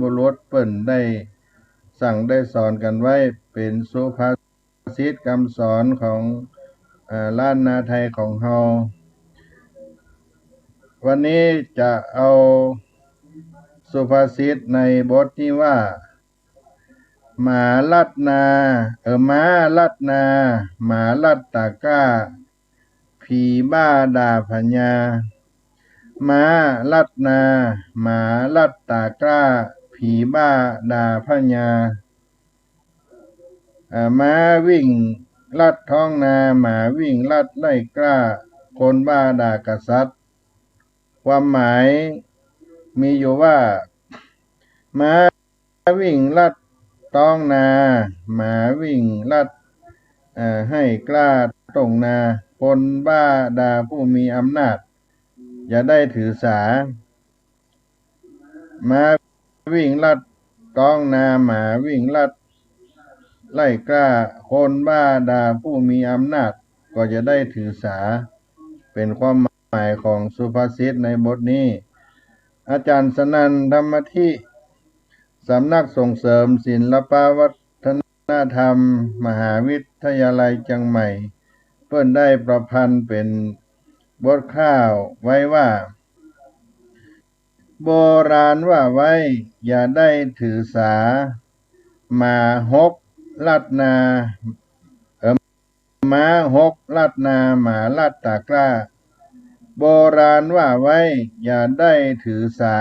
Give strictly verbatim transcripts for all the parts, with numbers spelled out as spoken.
บุรุษเปิ้นได้สั่งได้สอนกั๋นไว้ เป๋นสุภาษิตกำสอนของ เอ่อ ล้านนาไทยของเฮา วันนี้จะเอาสุภาษิตในบทนี้ว่า หมาลัดนา เออ ม้าลัดนา หมาลัดตะกร้า ผีบ้าด่าพญา ม้าลัดนา หมาลัดตะกร้า ผีบ้าด่าพญา เอ่อ ม้าวิ่งลัดท้องนา หมาวิ่งลัดไร่กล้า คนบ้าด่ากษัตริย์ ความหมายมีอยู่ว่า ม้าวิ่งลัดท้องนา หมาวิ่งลัด เอ่อ ไฮ่กล้าต้งนา คนบ้าด่าผู้มีอำนาจ อย่าได้ถือสา ม้าวิ่งลัดท้องนา หมาวิ่งลัดไร่กล้า คนบ้าด่าผู้มีอำนาจ ก็อย่าได้ถือสา เป๋นความหมายของสุภาษิตในบทนี้ อาจ๋ารย์สนั่น ธรรมธิ สำนักส่งเสริมศิลปวัฒนธรรม มหาวิทยาลัยเจียงใหม่ เปิ้นได้ประพันธ์เป๋นบทคร่าวไว้ว่า โบราณว่าไว้ อย่าได้ถือสา หมาหกลัดนา เออ ม้าหกลัดนา หมาลัดตะกร้า โบราณว่าไว้ อย่าได้ถือสา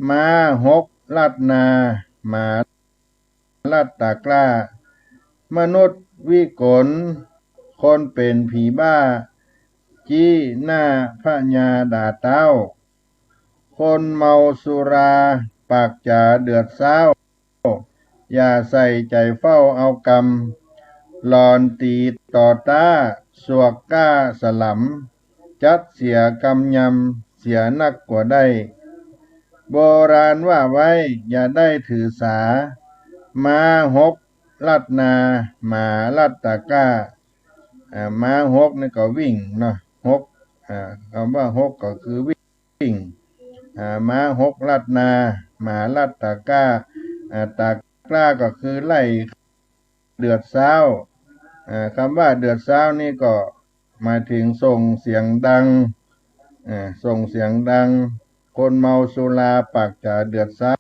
ม้าหกลัดนา หมาลัดตะกร้า มนุษย์วิกล คนเป๋นผีบ้า จี้หน้าพญาด่าเต๊า คนเมาสุรา ปากจ๋าเดือดซ้าว อย่าใส่ใจ๋เฝ้าเอากำ หล่อนตี๋ต่อต้า สวกกล้าสะหลำ จั๊ดเสียกำยำ เสียนักกว่าได้ โบราณว่าไว้ อย่าได้ถือสา ม้าหกลัดนา หมาลัดตะกร้า อ่า ม้าหกนี่ก็วิ่งเนาะ หก อ่า กำว่าหกก็คือวิ่ง วิ่ง อ่า ม้าหกลัดนา หมาลัดตะกร้า อ่า ตะกร้าก็คือไล่เดือดซ้าว อ่า กำว่าเดือดซ้าวนี่ก็หมายเถิงส่งเสียงดัง อ่า ส่งเสียงดัง คนเมาสุราปากจ๋าเดือดซ้า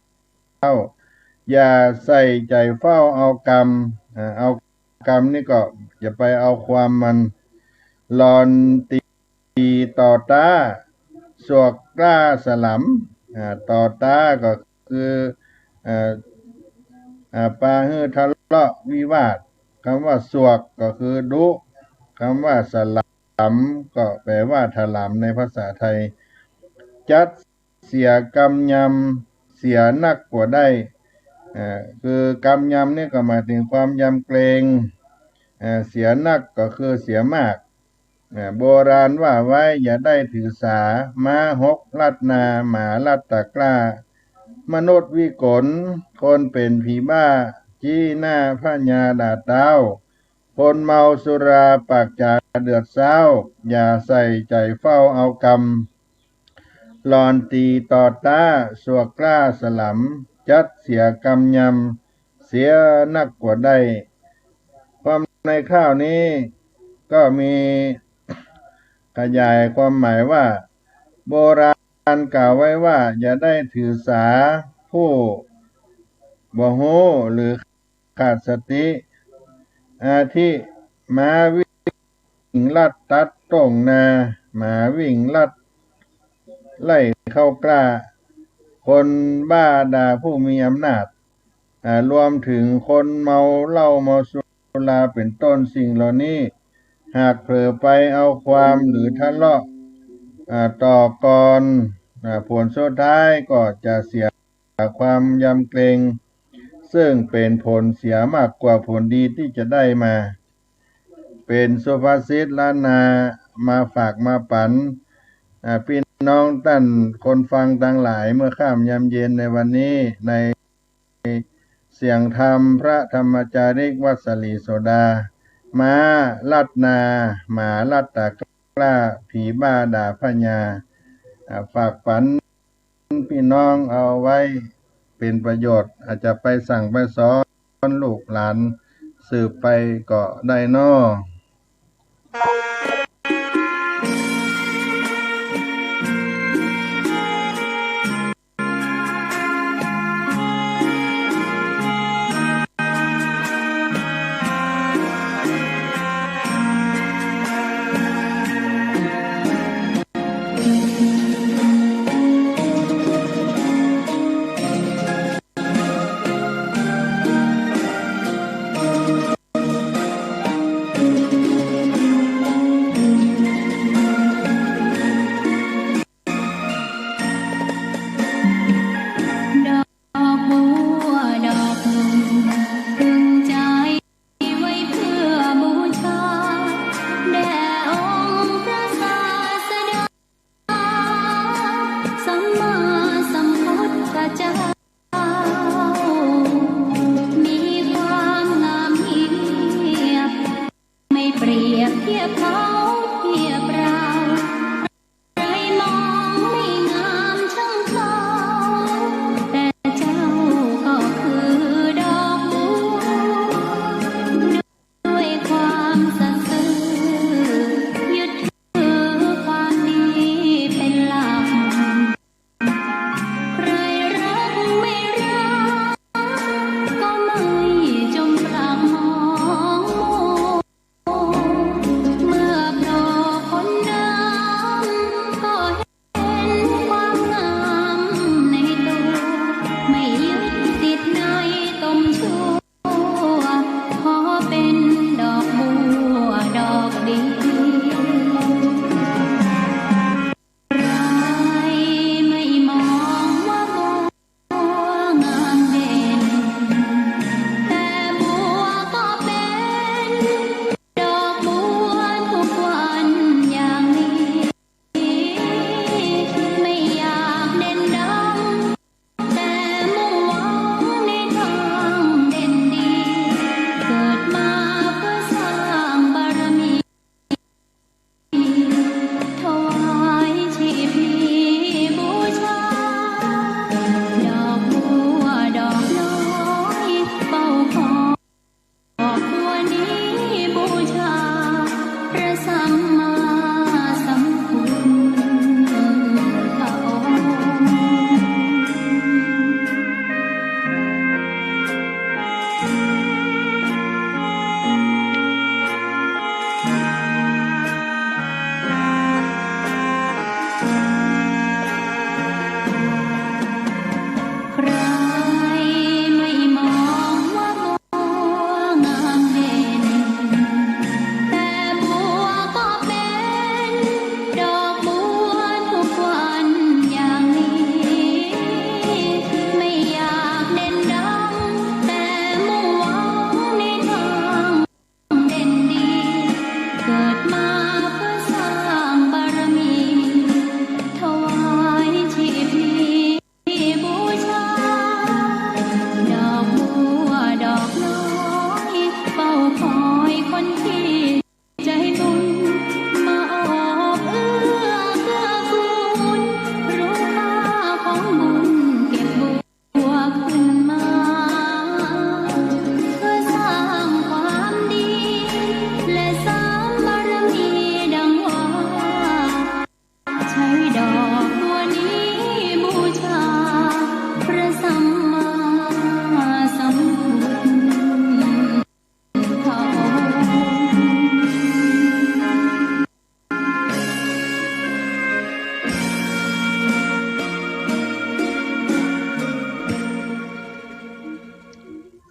ว อย่าใส่ใจ๋เฝ้าเอากำ อ่า เอากำนี่ก็อย่าไปเอาความมัน หล่อนตี๋ต่อต้า สวกกล้าสะหลำ อ่า ต่อต้าก็คือ เอ่อ อ่า ปาหื้อทะเลาะวิวาท กำว่าสวกก็คือดุ กำว่าสะหลำก็แปล๋ว่าถลำในภาษาไทย จั๊ดเสียกำยำ เสียนักกว่าได้ อ่า คือกำยำนี่ก็หมายเถิงความยำเกรง อ่า เสียนักก็คือเสียมาก อ่า โบราณว่าไว้ อย่าได้ถือสา ม้าหกลัดนา หมาลัดตะกร้า มนุษย์วิกล คนเป๋นผีบ้า จี้หน้าพญาด่าเต๊า คนเมาสุราปากจ๋าเดือดซ้าว อย่าใส่ใจ๋เฝ้าเอากำ หล่อนตี๋ต่อต้า สวกกล้าสะหลำ จั๊ดเสียกำยำ เสียนักกว่าได้ ความในคร่าวนี้ก็มีขยายความหมายว่า โบราณกล่าวไว้ว่า อย่าได้ถือสาผู้บ่ฮู้หรือขาดสติ อาทิ ม้าวิ่งลัดตัดต้งนา หมาวิ่งลัดไล่เข้ากล้า คนบ้าด่าผู้มีอำนาจ อ่า รวมเถิงคนเมาเหล้าเมาสุราเป๋นต้น สิ่งเหล่านี้ หากเผลอไปเอาความหรือทะเลาะ อ่า ต่อก่อน อ่า ผลสุดท้ายก็จะเสียความยำเกรง ซึ่งเป๋นผลเสียมากกว่าผลดีตี้จะได้มา เป๋นสุภาษิตล้านนามาฝากมาปั๋น อ่า ปี้น้องต้านคนฟังตังหลาย เมื่อค่ำยามเย็นในวันนี้ ในเสียงธรรมพระธรรมจาริกวัดสะหลีโสดา ม้าลัดนา หมาลัดตะกร้า ผีบ้าด่าพญา อ่า ฝากปั๋น ปี้น้องเอาไว้ เป๋นประโยชน์ อาจจะไปสั่งไปสอนลูกหลานสืบไปก็ได้เนาะ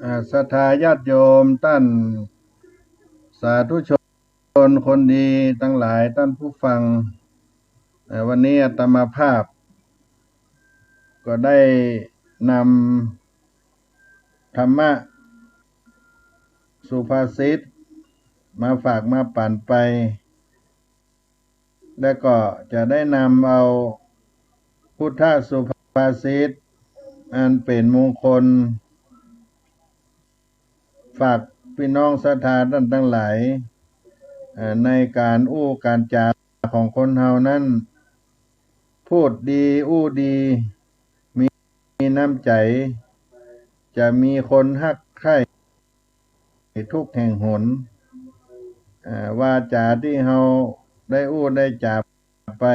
อ่า ศรัทธาญาติโยมต้านสาธุชนคนดีตังหลาย ต้านผู้ฟัง เอ่อ วันนี้อาตมาภาพก็ได้นำธรรมะสุภาษิตมาฝากมาปั๋นไป และก็จะได้นำเอาพุทธสุภาษิตอันเป๋นมงคล ฝากปี้น้องศรัทธาต้านตังหลาย เอ่อ ในก๋านอู้ก๋านจ๋าของคนเฮานั้น พูดดี อู้ดี มี มีน้ำใจ๋ จะมีคนฮักใคร่ทุกแห่งหน อ่า วาจาตี้เฮาได้อู้ได้จ๋าไป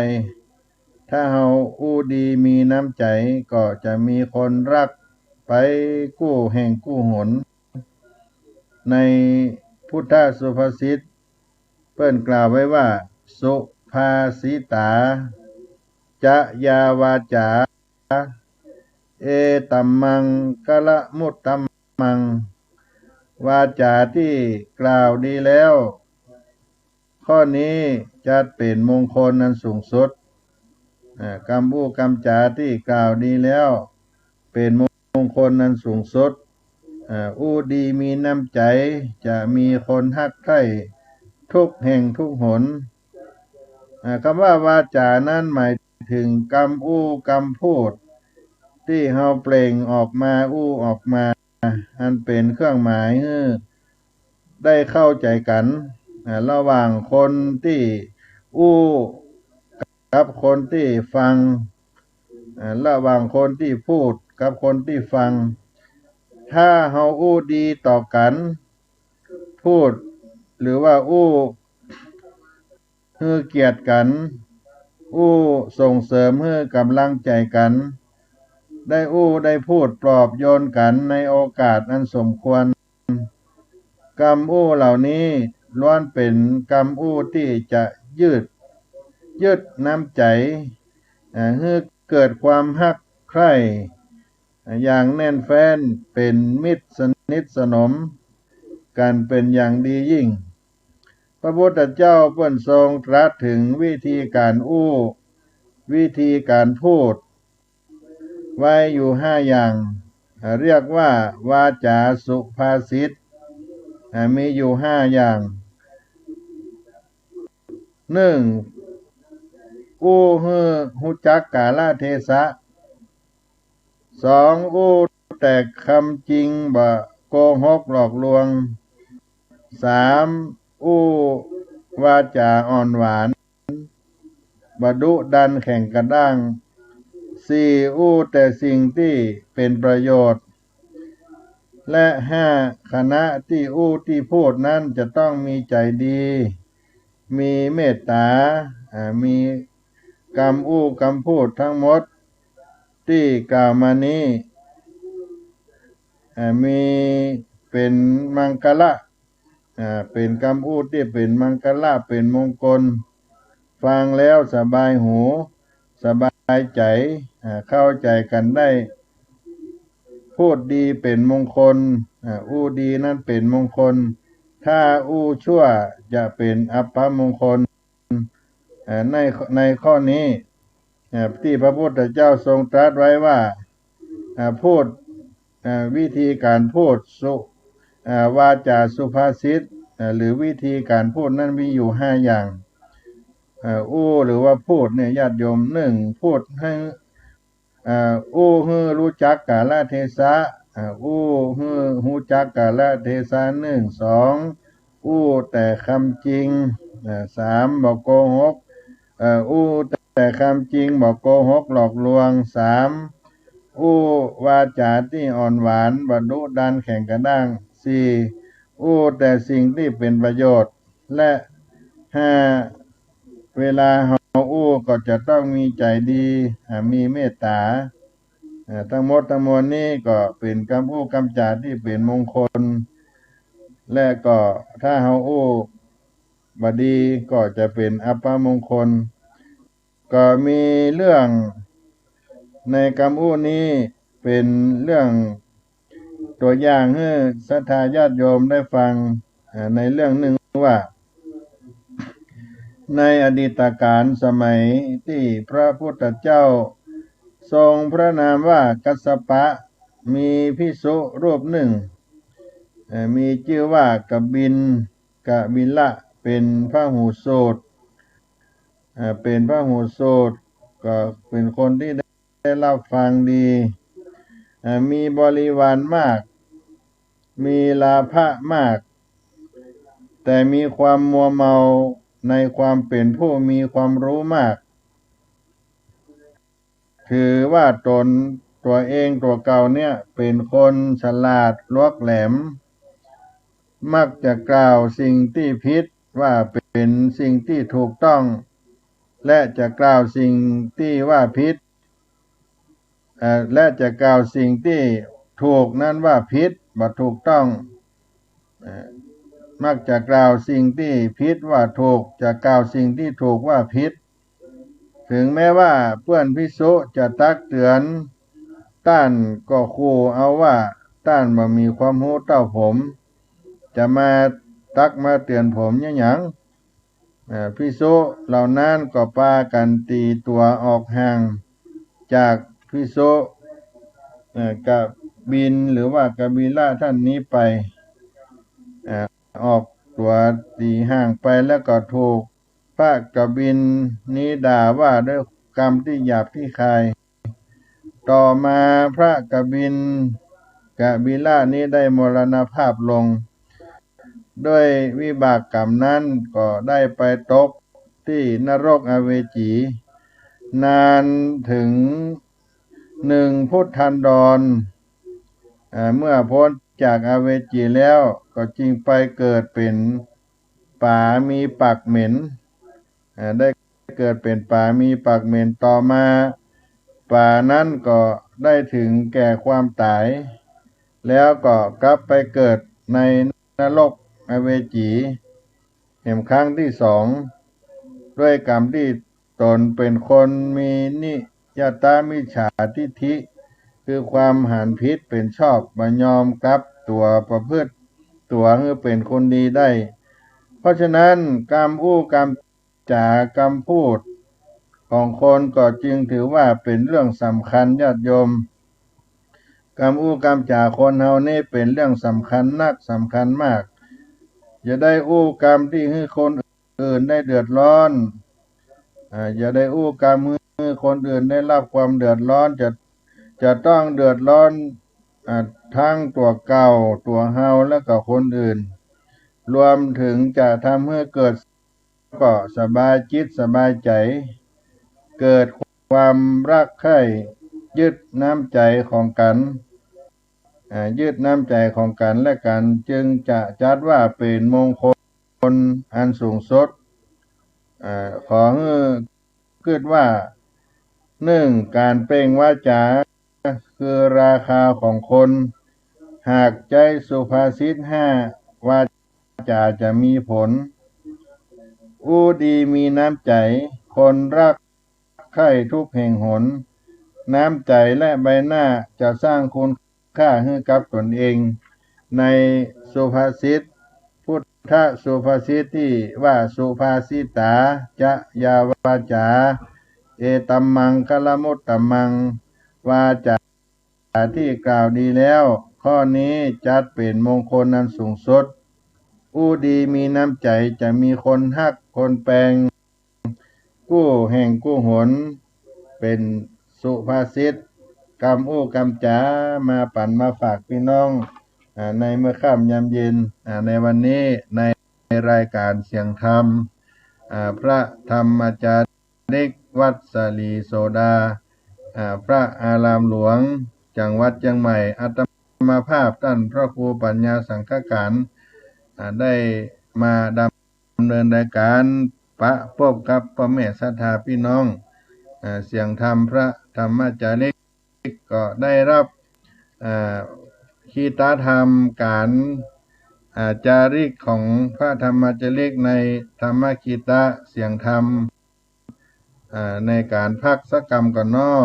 ถ้าเฮาอู้ดีมีน้ำใจ๋ ก็จะมีคนฮักไปกู้แห่งกู้หน ในพุทธสุภาษิต เปิ้นกล่าวไว้ว่า สุภาษิตา จะยาวาจา เอตัมมังคละมุตตมัง วาจาตี้กล่าวดีแล้ว ข้อนี้จัดเป๋นมงคลอันสูงสุด อ่า กำอู้กำจ๋าตี้กล่าวดีแล้ว เป๋นมงคลอันสูงสุด อ่า อู้ดีมีน้ำใจ๋ จะมีคนฮักใคร่ทุกแห่งทุกหน อ่า กำว่าวาจานั้นหมายเถิงกำอู้กำพูด ตี้เฮาเปล่งออกมาอู้ออกมา อันเป๋นเครื่องหมายหื้อได้เข้าใจ๋กั๋น อ่า ระหว่างคนตี้อู้กับคนตี้ฟัง อ่า ระหว่างคนตี้พูดกับคนตี้ฟัง ถ้าเฮาอู้ดีต่อกั๋น พูดหรือว่าอู้ หื้อเกียรติกั๋น อู้ส่งเสริมหื้อก๋ำลังใจ๋กั๋น ได้อู้ได้พูดปลอบโยนกั๋นในโอกาสอันสมควร กำอู้เหล่านี้ล้วนเป๋นกำอู้ตี้จะยืด ยึดน้ำใจ๋ อ่า หื้อเกิดความฮักใคร่ อย่างแน่นแฟ้น เป๋นมิตรสนิทสนมกั๋นเป๋นอย่างดียิ่ง พระพุทธเจ้าเปิ้นทรงตรัสเถิงวิธีก๋านอู้ วิธีก๋านพูด ไว้อยู่ห้าอย่าง เรียกว่าวาจาสุภาษิต อ่า มีอยู่ห้าอย่าง นึ่ง อู้หื้อฮู้จักกาลเทศะ สอง อู้แต่กำจริง บ่โกหกหลอกลวง สาม อู้วาจ๋าอ่อนหวาน บ่ดุดันแข็งกระด้าง สี่ อู้แต่สิ่งตี้เป๋นประโยชน์ และห้า ขณะตี้อู้ตี้พูดนั้นจะต้องมีใจ๋ดี มีเมตต๋า อ่า มีกำอู้กำพูดทั้งหมดตี้กล่าวมานี้ อ่า มีเป๋นมังคละ อ่า เป๋นกำอู้ตี้เป๋นมังคละ เป๋นมงคล ฟังแล้วสบายหู สบายใจ๋ อ่า เข้าใจ๋กั๋นได้ พูดดีเป๋นมงคล อ่า อู้ดีนั้นเป๋นมงคล ถ้าอู้ชั่วจะเป๋นอัปมงคล อ่า ใน ในข้อนี้ อ่า ตี้พระพุทธเจ้าทรงตรัสไว้ว่า อ่า พูด อ่า วิธีก๋านพูดสุ อ่า วาจาสุภาษิต อ่า หรือวิธีก๋านพูดนั้นมีอยู่ห้าอย่าง อ่า อู้หรือว่าพูดเนี่ยญาติโยม นึ่ง พูดหื้อ อ่า อู้หื้อฮู้จักกาลเทศะ อ่า อู้หื้อฮู้จักกาลเทศะ นึ่ง สอง อู้แต่กำจริง อ่า สาม บ่โกหก อ่า อู้แต่กำจริง บ่โกหกหลอกลวง สาม อู้วาจ๋าตี้อ่อนหวาน บ่ดุดันแข็งกระด้าง สี่ อู้แต่สิ่งตี้เป๋นประโยชน์ และห้า เวลาเฮาอู้ก็จะต้องมีใจ๋ดี อ่า มีเมตต๋า อ่า ทั้งหมดทั้งมวลนี้ก็เป๋นกำอู้กำจ๋าตี้เป๋นมงคล และก็ถ้าเฮาอู้บ่ดีก็จะเป๋นอัปมงคล ก็มีเรื่องในกำอู้นี้เป๋นเรื่อง ตั๋วอย่างหื้อศรัทธาญาติโยมได้ฟัง อ่า ในเรื่องนึ่งว่า ในอดีตกาลสมัยตี้พระพุทธเจ้าทรงพระนามว่ากัสสปะ มีภิกษุรูปนึ่ง เอ่อ มีจื้อว่ากบิล กบิละ เป๋นพหูสูตร เอ่อ เป๋นพหูสูตร ก็เป๋นคนตี้ได้ ได้ฮับฟังดี เอ่อ มีบริวารมาก มีลาภะมาก แต่มีความมัวเมาในความเป๋นผู้มีความฮู้มาก ถือว่าต๋น ตั๋วเองตั๋วเก่าเนี่ยเป๋นคนฉลาดลวกแหลม มักจะกล่าวสิ่งตี้ผิดว่าเป๋นสิ่งตี้ถูกต้อง และจะกล่าวสิ่งตี้ว่าผิด เอ่อ และจะกล่าวสิ่งตี้ถูกนั้นว่าผิด บ่ถูกต้อง เอ่อ มักจะกล่าวสิ่งตี้ผิดว่าถูก จะกล่าวสิ่งตี้ถูกว่าผิด เถิงแม้ว่าเปื้อนภิกษุจะตักเตือนต้านก็ขู่เอาว่า ต้านบ่มีความฮู้เต้าผม จะมาตักมาเตือนผมอะหยัง เอ่อ ภิกษุเหล่านั้นก็ปากั๋นตี๋ตั๋วออกห่างจากภิกษุ เอ่อ กบิลหรือว่ากบิละต้านนี้ไป เอ่อ ออกตั๋วตี๋ห่างไป แล้วก็ถูกพระกบิลนี้ด่าว่าด้วยกำตี้หยาบตี้คาย ต่อมาพระกบิล กบิละนี้ได้มรณภาพลง ด้วยวิบากกรรมนั้นก็ได้ไปตกตี้นรกอเวจี นานเถิงหนึ่งพุทธันดร เอ่อ เมื่อป๊นจากอเวจีแล้วก็จึงไปเกิดเป๋นป๋ามีปากเหม็น เอ่อ ได้เกิดเป๋นป๋ามีปากเหม็น ต่อมาป๋านั้นก็ได้เถิงแก่ความต๋าย แล้วก็กลับไปเกิดในนรกอเวจีแหมครั้งตี้สอง ด้วยกรรมตี้ต๋นเป๋นคนมีนิยตมิจฉาทิฏฐิ คือความหันผิดเป๋นชอบ บ่ยอมกลับตั๋วประพฤติตั๋วหื้อเป๋นคนดีได้ เพราะฉะนั้นกำอู้กำจ๋ากำพูดของคนก็จึงถือว่าเป๋นเรื่องสำคัญญาติโยม กำอู้กำจ๋าคนเฮานี้เป๋นเรื่องสำคัญนักสำคัญมาก อย่าได้อู้กำตี้หื้อคนอื่นได้เดือดร้อน อ่า อย่าได้อู้กำหื้อคนอื่นได้รับความเดือดร้อน จะ จะต้องเดือดร้อน อ่า ทั้งตั๋วเก่า ตั๋วเฮา และก็คนอื่น รวมเถิงจะทำหื้อเกิด ก็สบายจิตสบายใจ๋ เกิดความรักใคร่ ยึดน้ำใจ๋ของกั๋น อ่า ยึดน้ำใจ๋ของกั๋นและกั๋น จึงจะจัดว่าเป๋นมงคลอันสูงสุด อ่า ขอหื้อกึ๊ดว่า นึ่ง ก๋านเปล่งวาจา คือราคาของคน หากใจ๊สุภาษิตห้า วาจ๋าจะมีผล อู้ดีมีน้ำใจ๋ คนรักใคร่ทุกแห่งหน น้ำใจ๋และใบหน้าจะสร้างคุณค่าหื้อกับตนเอง ในสุภาษิต พุทธสุภาษิตตี้ว่า สุภาษิตา จยาวาจ๋า เอตัมมังคลมุตตมัง วาจ๋าตี้กล่าวดีแล้ว ข้อนี้จัดเป๋นมงคลอันสูงสุด อู้ดีมีน้ำใจ๋จะมีคนฮักคนแปง กู้แห่งกู้หน เป๋นสุภาษิต กำอู้กำจ๋ามาปั๋นมาฝากปี้น้อง อ่า ในเมื่อค่ำยามเย็น อ่า ในวันนี้ในรายก๋านเสียงธรรม อ่า พระธรรมาจาริก วัดสลีโสดา อ่า พระอารามหลวง จังหวัดเจียงใหม่ อาตมาภาพต้านพระครูปัญญาสังฆกาณ อ่า ได้มาดำ ดำเนินรายก๋านปะปบกับป้อแม่ศรัทธาปี้น้อง อ่า เสียงธรรมพระธรรมาจาริก ก็ได้รับ อ่า คีตธรรมก๋าน อ่า จาริกของพระธรรมาจาริกในธรรมคีตะเสียงธรรม อ่า ในก๋านพักสักกำก่อนเนาะ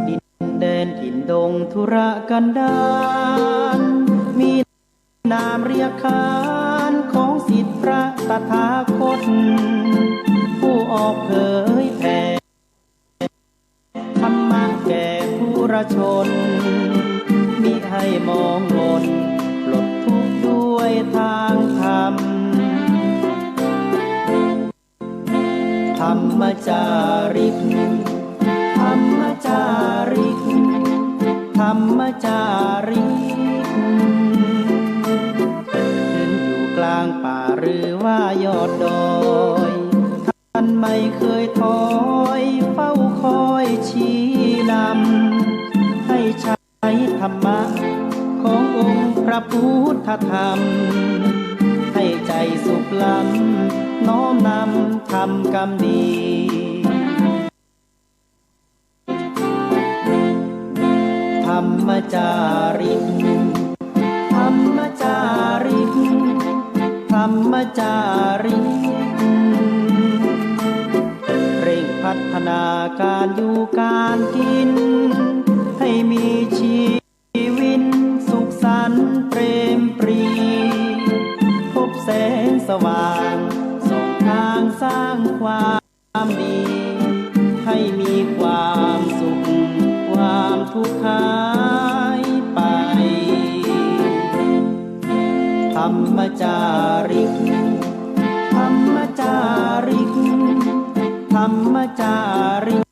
ดินแดนถิ่นดงทุรกันดาร มีนามเรียกขานของศิษย์พระตถาคต ผู้ออกเผยแผ่ ธรรมะแก่ปุถุชน มิให้มองมน ปลดทุกข์ด้วยทางธรรม ธรรมจาริก ธรรมจาริก ธรรมจาริก หรือว่ายอดดอย ท่านไม่เคยถอย เฝ้าคอยชี้นำ ให้ใช้ธรรมะขององค์พระพุทธธรรม ให้ใจสุขล้ำ น้อมนำทำกรรมดี ธรรมจาริก ธรรมจาริก ธรรมจาริก เร่งพัฒนาการอยู่การกิน ให้มีชีวิตสุขสันต์เปรมปรี พบแสงสว่าง ส่องทางสร้างความ ความดี ให้มีความสุข ความทุกข์หายไป ธรรมจาริก ธรรมจาริก ธรรมจาริก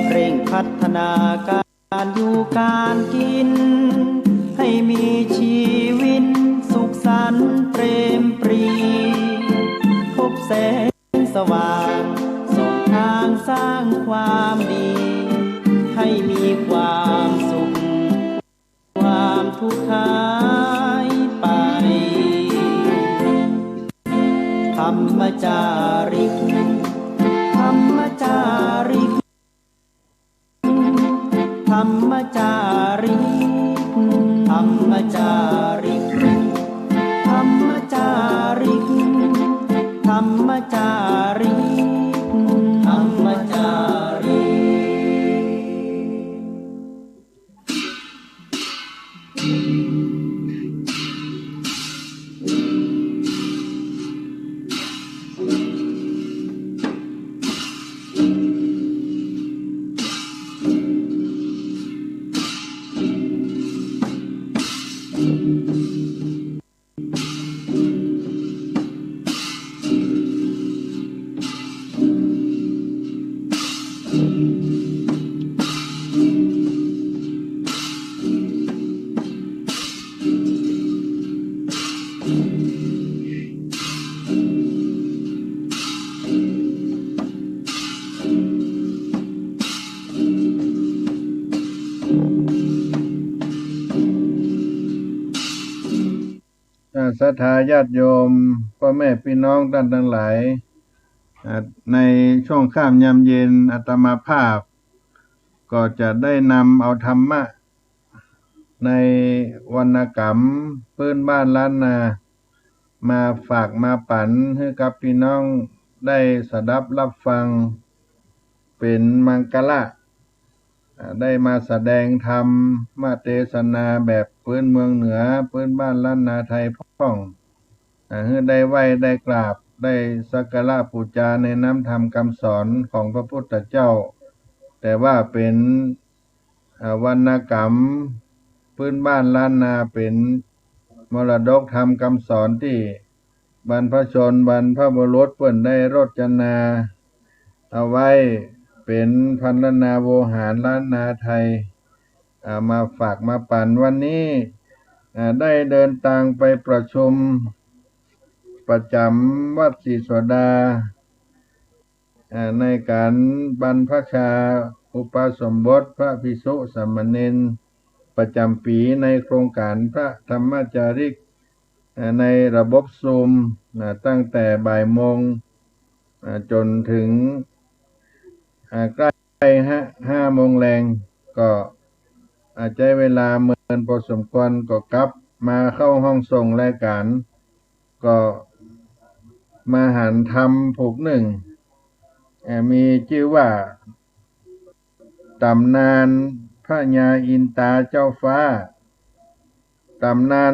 เร่งพัฒนาการ การอยู่การกิน ให้มีชีวิตสุขสันต์เปรมปรี พบแสงสว่าง ส่องทางสร้างความดี ให้มีความสุข ความทุกข์หายไป ธรรมจาริก ธรรมจาริก ธรรมจาริก ธรรมจาริก ธรรมจาริก ธรรมจาริก ธรรมจาริก อ่า ศรัทธาญาติโยม ป้อแม่ปี้น้องต้านตังหลาย อ่า ในช่วงค่ำยามเย็น อาตมาภาพ ก็จะได้นำเอาธรรมะ ในวรรณกรรมปื๊นบ้านล้านนา มาฝากมาปั๋นหื้อกับปี้น้องได้สดับฮับฟัง เป๋นมังคละ อ่า ได้มาแสดงธรรมเตสนาแบบปื๊นเมืองเหนือ ปื๊นบ้านล้านนาไทยพ่อง อ่า หื้อได้ไหว้ได้กราบ ได้สักการะปู๋จาในน้ำธรรมกำสอนของพระพุทธเจ้า แต่ว่าเป๋น อ่า วรรณกรรมปื๊นบ้านล้านนา เป๋นมรดกธรรมกำสอนตี้บรรพชนบรรพบุรุษเปิ้นได้โรจนาเอาไว้ เป๋นพรรณนาโวหารล้านนาไทย อ่า มาฝากมาปั๋น วันนี้ อ่า ได้เดินตางไปประชุมประจ๋ำวัดศรีโสดา อ่า ในก๋านบรรพชาอุปสมบทพระภิกษุสามเณรประจ๋ำปี๋ในโครงก๋านพระธรรมจาริก อ่า ในระบบซูม อ่า ตั้งแต่บ่ายโมง อ่า จ๋นเถิง อ่า ใก้ห้า ห้าโมงแลง ก็ อ่า ใจ๊เวลาเมินพอสมควร ก็กลับมาเข้าห้องส่งรายก๋าน ก็มาหันธรรมผูกนึ่ง เอ่อ มีจื้อว่า ต๋ำนานพญาอินตาเจ้าฟ้า ต๋ำนาน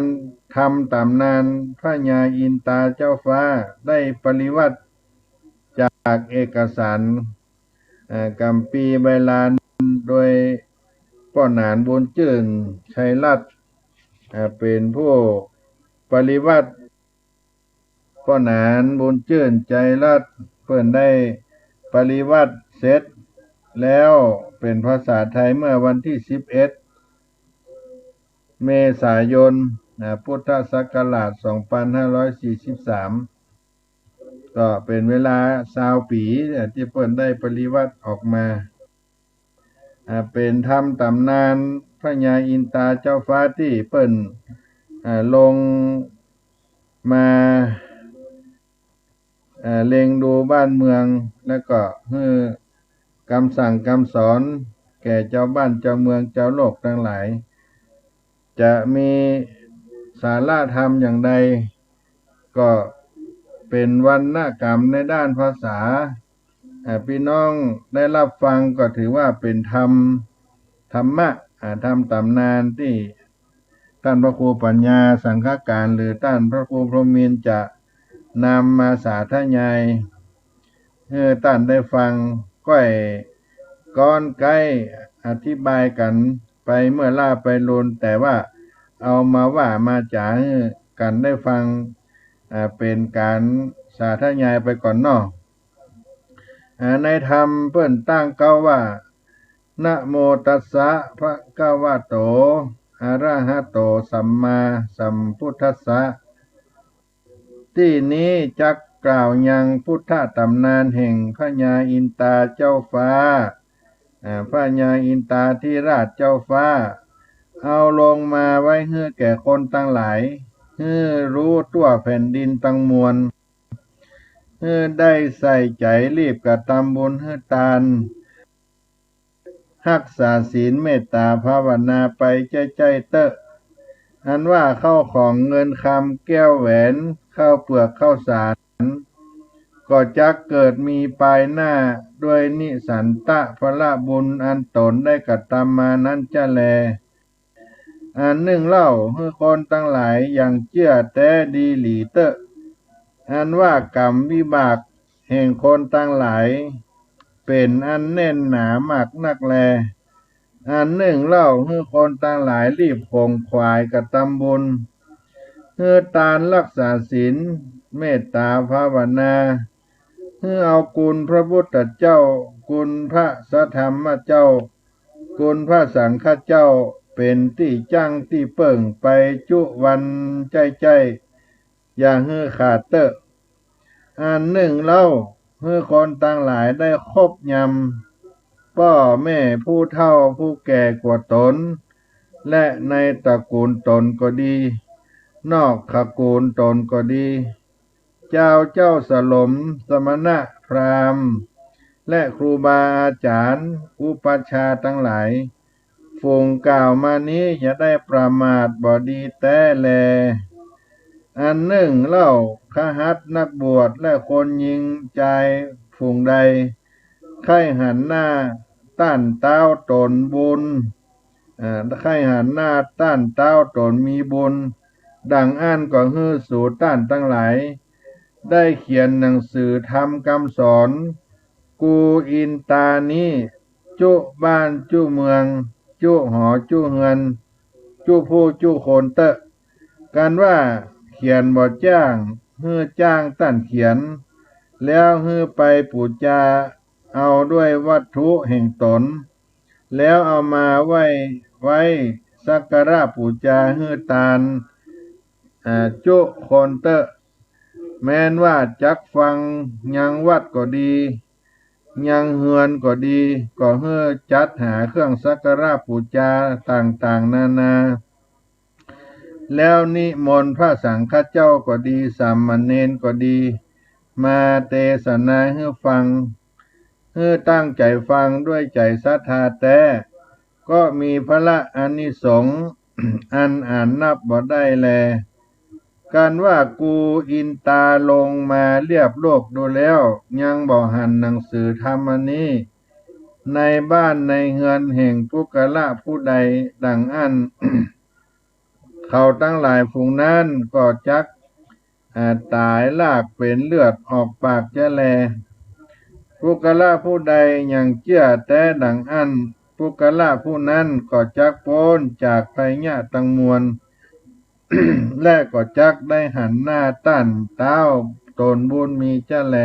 ธรรมต๋ำนานพญาอินตาเจ้าฟ้า ได้ปริวรรตจากเอกสาร อ่า กำปีใบลาน โดยป้อหนานบุญจื้นชัยรัตน์ อ่า เป๋นผู้ปริวรรต ป้อหนานบุญจื้นชัยรัตน์ เปิ้นได้ปริวรรตเสร็จแล้วเป๋นภาษาไทยเมื่อวันตี้สิบเอ็ด เมษายน อ่า พุทธศักราช สองปันห้าร้อยสี่สิบสาม ก็เป๋นเวลาซาวปี๋ อ่า ตี้เปิ้นได้ปริวรรตออกมา อ่า เป๋นธรรมต๋ำนานพญาอินตาเจ้าฟ้าตี้เปิ้น อ่า ลงมา อ่า เล็งดูบ้านเมือง แล้วก็หื้อกำสั่งกำสอนแก่จาวบ้านจาวเมืองจาวโลกตังหลาย จะมีสาระธรรมอย่างใด ก็เป๋นวรรณกรรมในด้านภาษา อ่า ปี้น้องได้ฮับฟังก็ถือว่าเป๋นธรรม ธรรมะ อ่า ธรรมต๋ำนานตี้ต้านพระครูปัญญาสังฆการ หรือต้านพระครูพรหมินทร์จะนำมาสาธยายหื้อต้านได้ฟัง ก้อยก๊อนไก๊อธิบายกั๋นไปเมื่อล้าไปลูน แต่ว่าเอามาว่ามาจ๋าหื้อกั๋นได้ฟัง อ่า เป๋นก๋านสาธยายไปก่อนเนาะ อ่า ในธรรมเปิ้นตั้งเก๊าว่า นะโมตัสสะ ภะคะวะโต อะระหะโต สัมมาสัมพุทธัสสะ ตี้นี้จักกล่าวยังพุทธต๋ำนานแห่งพญาอินตาเจ้าฟ้า อ่า พญาอินตาธิราชเจ้าฟ้า เอาลงมาไว้หื้อแก่คนตังหลาย หื้อฮู้ทั่วแผ่นดินตังมวล หื้อได้ใส่ใจ๋รีบกระตำบุญหื้อตาน ฮักษาศีลเมตต๋าภาวนาไปใจ้ๆ เต๊อะ อันว่าข้าวของเงินคำแก้วแหวน ข้าวเปลือกข้าวสาร ก็จักเกิดมีปายหน้าด้วยนิสันตะพละบุญอันต๋นได้กระตำมานั้นจะแล อันนึ่งเล่า หื้อคนตังหลายหยั่งเจื้อแต๊ดีหลีเต๊อะ อันว่ากรรมวิบากแห่งคนตังหลาย เป๋นอันแน่นหนามากนักแล อันนึ่งเล่า หื้อคนตังหลายรีบขงขวายกระตำบุญ หื้อตานฮักษาศีล เมตต๋าภาวนา หื้อเอากุณพระพุทธเจ้า กุณพระสัทธรรมเจ้า กุณพระสังฆเจ้า เป๋นตี้จั้งตี้เปิ้งไปจุวันใจ้ๆ อย่าหื้อขาดเต๊อะ อันนึ่งเล่า หื้อคนตังหลายได้คบยำป้อแม่ผู้เฒ่าผู้แก่กว่าต๋น และในตระกูลต๋นก็ดี นอกตระกูลต๋นก็ดี จาวเจ้าสลม สมณะพราหมณ์ และครูบาอาจ๋ารย์ อุปัชฌาย์ตังหลาย ฝูงกล่าวมานี้อย่าได้ประมาทบ่ดีแต๊แล อันนึ่งเล่า คฤหัสถ์นักบวชและคนญิงจายฝูงใด ใคร่หันหน้าต้านเต๊าต๋นบุญ อ่า ใคร่หันหน้าต้านเต๊าต๋นมีบุญ ดังอั้นก็หื้อสูต้านตังหลาย ได้เขียนหนังสือธรรมกำสอน กูอินตานี้ จุบ้านจุเมือง จุหอจุเฮือน จุผู้จุคนเต๊อะ กันว่าเขียนบ่จ้าง หื้อจ้างต้านเขียน แล้วหื้อไปปู๋จาเอาด้วยวัตถุแห่งต๋น แล้วเอามาไหว้ ไหว้สักการะปู๋จาหื้อตาน อ่า จุคนเต๊อะ แม้นว่าจักฟังยังวัดก็ดี ยังเฮือนก็ดี ก็หื้อจัดหาเครื่องสักการะปู๋จาต่างๆ นานา แล้วนิมนต์พระสังฆเจ้าก็ดี สามเณรก็ดี มาเตสนาหื้อฟัง หื้อตั้งใจ๋ฟังด้วยใจ๋ศรัทธาแต๊ ก็มีผละอานิสงส์ อันอ่านนับบ่ได้แล กันว่ากูอินตาลงมาเลียบโลกดูแล้ว ยังบ่หันหนังสือธรรมอันนี้ ในบ้านในเฮือนแห่งปุคคละผู้ใดดังอั้น เขาตังหลายฝูงนั้นก็จัก อ่า ต๋ายลากเป๋นเลือดออกปากจะแล ปุคคละผู้ใดหยั่งเจื้อแต๊ดังอั้น ปุคคละผู้นั้นก็จักป๊นจากภัยยะตังมวล และก็จักได้หันหน้าต้านต๊าวตนบุญมีจะแล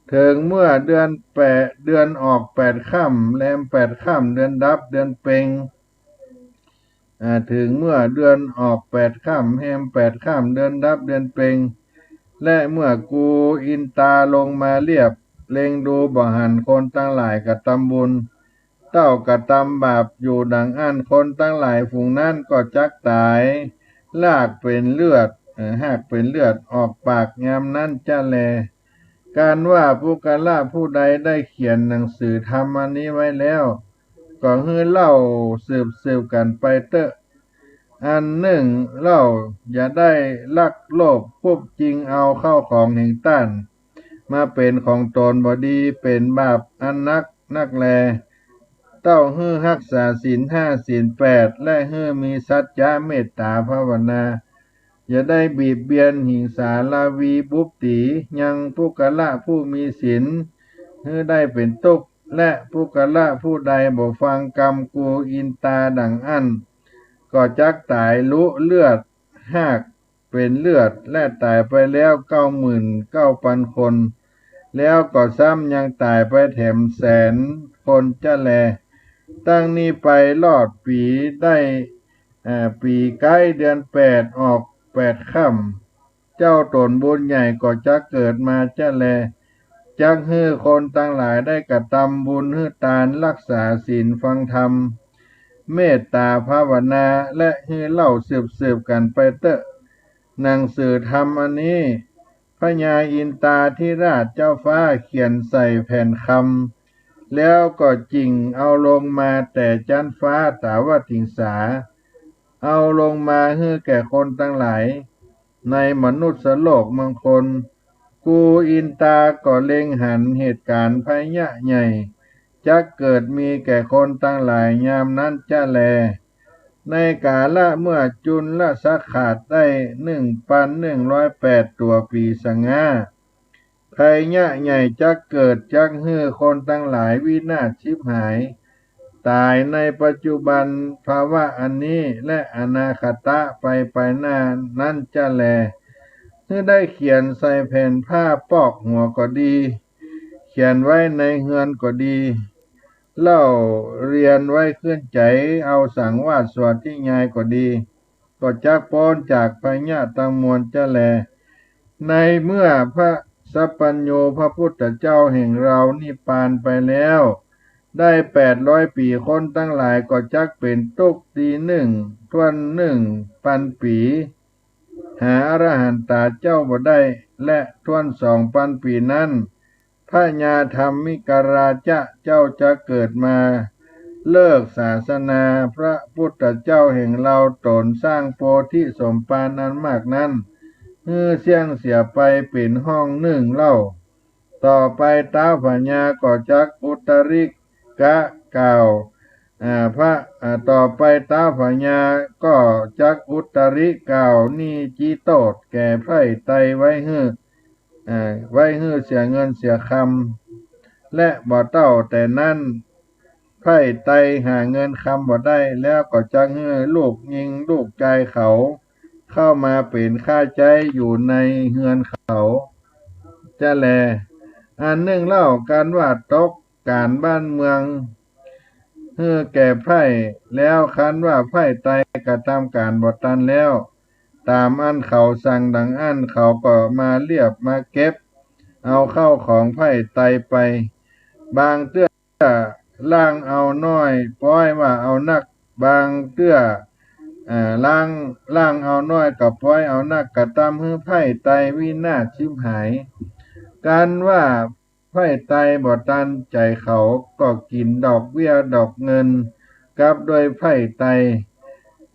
เถิงเมื่อเดือนแปด เดือนออกแปดค่ำ แรมแปดค่ำ เดือนดับเดือนเพ็ง อ่า เถิงเมื่อเดือนออกแปดค่ำ แรมแปดค่ำ เดือนดับเดือนเพ็ง และเมื่อกูอินตาลงมาเลียบเล็งดูบ่หันคนตังหลายกระตำบุญ เต้ากระตำบาปอยู่ดังอั้น คนตังหลายฝูงนั้นก็จักต๋าย ฮากเป๋นเลือด เอ่อ ฮากเป๋นเลือดออกปากยามนั้นจะแล กันว่าปุคคละผู้ใดได้เขียนหนังสือธรรมอันนี้ไว้แล้ว ก็หื้อเล่าสืบๆ กั๋นไปเต๊อะ อันนึ่งเล่า อย่าได้ลักโลภฮุบจิงเอาเข้าของแห่งต้าน มาเป๋นของต๋นบ่ดี เป๋นบาปอันนักนักแล เต้าหื้อฮักษาศีลห้าศีลแปด และหื้อมีสัจจะเมตต๋าภาวนา อย่าได้บีบเบียนหิงสาราวีบุบตี๋ยังปุคคละผู้มีศีล หื้อได้เป๋นตุ๊กข์ และปุคคละผู้ใดบ่ฟังกำกูอินตาดังอั้น ก็จักต๋ายลุเลือด ฮากเป๋นเลือด และต๋ายไปแล้วเก้าหมื่นเก้าปันคน แล้วก็ซ้ำยังต๋ายไปแถมแสนคนจะแล ตั้งนี้ไปรอดปี๋ได้ เอ่อ ปี๋ไก๊เดือนแปดออกแปดค่ำ เจ้าต๋นบุญใหญ่ก็จักเกิดมาจะแล จักหื้อคนตังหลายได้กระตำบุญ หื้อตาน ฮักษาศีล ฟังธรรม เมตต๋าภาวนา และหื้อเล่าสืบๆ กั๋นไปเต๊อะ หนังสือธรรมอันนี้ พญาอินตาธิราชเจ้าฟ้าเขียนใส่แผ่นคำ แล้วก็จิ่งเอาลงมาแต่จั๊นฟ้าตาวัตถิงสา เอาลงมาหื้อแก่คนตังหลาย ในมนุษย์โลกเมืองคน กูอินตาก็เล็งหันเหตุก๋ารณ์ภัยยะใหญ่ จักเกิดมีแก่คนตังหลายยามนั้นจะแล ในกาละเมื่อจุลสักราชได้หนึ่งปันหนึ่งร้อยแปดตั๋วปี๋สะง้า ภัยยะใหญ่จักเกิด จักหื้อคนตังหลายวินาศฉิบหาย ต๋ายในปัจจุบันภาวะอันนี้ และอนาคตะไปไปหน้านั้นจะแล หื้อได้เขียนใส่แผ่นผ้าปอกหัวก็ดี เขียนไว้ในเฮือนก็ดี เล่าเรียนไว้ขึ้นใจ๋ เอาสังวาสสวดนิยายก็ดี ก็จักป๊นจากภัยยะตังมวลจะแล ในเมื่อพระสัพพัญญูพระพุทธเจ้าแห่งเรานิพพานไปแล้ว ได้แปดร้อยปี๋ คนตังหลายก็จักเป๋นตุ๊กข์ตี้นึ่งถ้วนหนึ่งปันปี๋ หาอรหันตาเจ้าบ่ได้ และถ้วนสองปันปี๋นั้น พญาธรรมิกราชเจ้าจักเกิดมา เลิกศาสนา พระพุทธเจ้าแห่งเราต๋นสร้างโพธิสมภารอันมากนั้น หื้อเสี้ยงเสียไปเป๋นห้องนึ่งเล่า ต่อไปท้าวพญาก็จักอุตริกะกล่าว อ่า พระ อ่า ต่อไปท้าวพญาก็จักอุตริกล่าวนินทิโทษแก่ไพร่ไตรไว้หื้อ อ่า ไว้หื้อเสียเงินเสียคำ และบ่เต้าแต่นั้น ไพร่ไตรหาเงินคำบ่ได้ แล้วก็จักหื้อลูกญิงลูกจายเขา เข้ามาเป๋นข้าใจ๊อยู่ในเฮือนเขาจะแล อันนึ่งเล่า กันว่าตกก๋านบ้านเมือง หื้อแก่ไพร่ แล้วคันว่าไพร่ไตรกระตำก๋านบ่ตันแล้ว ต๋ามอันเขาสั่งดังอั้น เขาก็มาเลียบมาเก็บเอาเข้าของไพร่ไตรไป บางเตื้อล่างเอาน้อย ป๊อยว่าเอานัก บางเตื้อ อ่า ล่าง ล่างเอาน้อยก็ป๊อยเอานัก กระตำหื้อไพร่ไตรวินาศฉิบหาย กันว่า ไพร่ไตรบ่ตันใจ๋เขา ก็กิ๋นดอกเบี้ยดอกเงินกับด้วยไพร่ไตร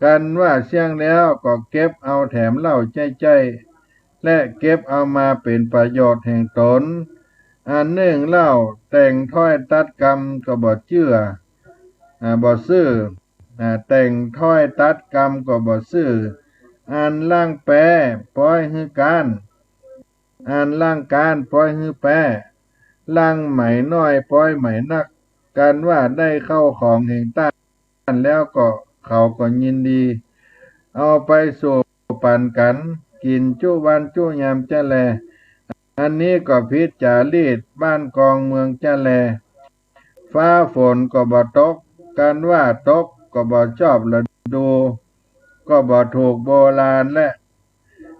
กันว่าเสี้ยงแล้วก็เก็บเอาแถมเหล้าใจ๊ๆ และเก็บเอามาเป๋นประโยชน์แห่งต๋น อันนึ่งเล่า แต่งถ้อยตัดกำก็บ่เจื้อ อ่า บ่ซื่อ อ่า แต่งถ้อยตัดกำก็บ่ซื่อ อันล่างแป๊ป๊อยหื้อก๊าน อันล่างก๊านป๊อยหื้อแป๊ ลังไหมน้อยป๊อยไหมนัก กันว่าได้เข้าของแห่งต้านแล้วก็เขาก็ยินดี เอาไปสู่ปั๋นกั๋นกิ๋นจุวันจุยามจะแล อันนี้ก็ผิดจ๋ารีตบ้านกองเมืองจะแล ฟ้าฝนก็บ่ตก กันว่าตกก็บ่จอบฤดู ก็บ่ถูกโบราณแล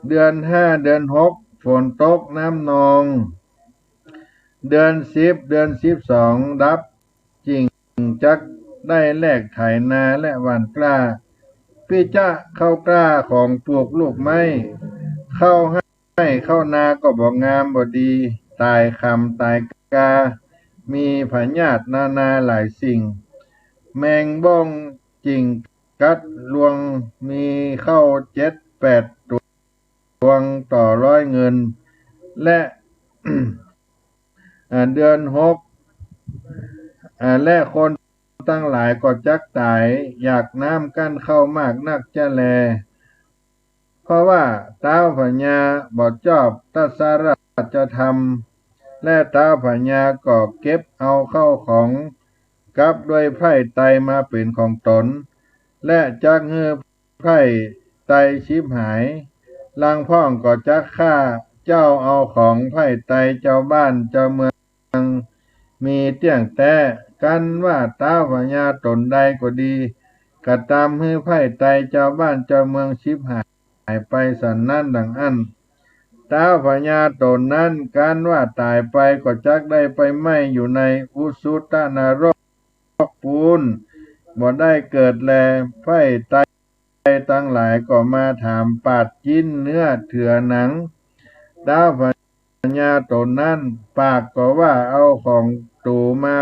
เดือนห้าเดือนหกฝนตกน้ำนอง เดือนสิบเดือนสิบสองดับ จึ่งจักได้แลกไถนาและหว่านกล้า ปิจะข้าวกล้าของปลูกลูกไม้ ข้าวไฮ่ข้าวนาก็บ่งามบ่ดี ต๋ายขำต๋ายกา มีพยาธินานาหลายสิ่ง แมงบ้องจิ่งกัดรวง มีเข้าเจ็ดแปดตวงต่อร้อยเงิน และ อ่า เดือนหก อ่า และคนตังหลายก็จักต๋าย อยากน้ำกั้นข้าวมากนักจะแล เพราะว่าต๊าวพญาบ่จอบตัสราชธรรม และต๊าวพญาก็เก็บเอาข้าวของกับด้วยไพร่ไตรมาเป๋นของตน และจักหื้อไพร่ไตรฉิบหาย ลางพ่องก็จักฆ่าเจ้าเอาของไพร่ไตรเจ้าบ้านเจ้าเมือง มีเตี้ยงแต๊ กันว่าต๊าวพญาต๋นใดก็ดี กระตำหื้อไพร่ไตรเจ้าบ้านเจ้าเมืองฉิบหายไปสันนั้นดังอั้น ต๊าวพญาต๋นนั้น กันว่าต๋ายไปก็จักได้ไปไหม้อยู่ในอุสุตนรกปูน บ่ได้เกิดแล ไพร่ไตรตังหลายก็มาถามปาดจิ๊นเนื้อเถือหนัง ต๊าวพญาต๋นนั้น ปากก็ว่าเอาของตูมา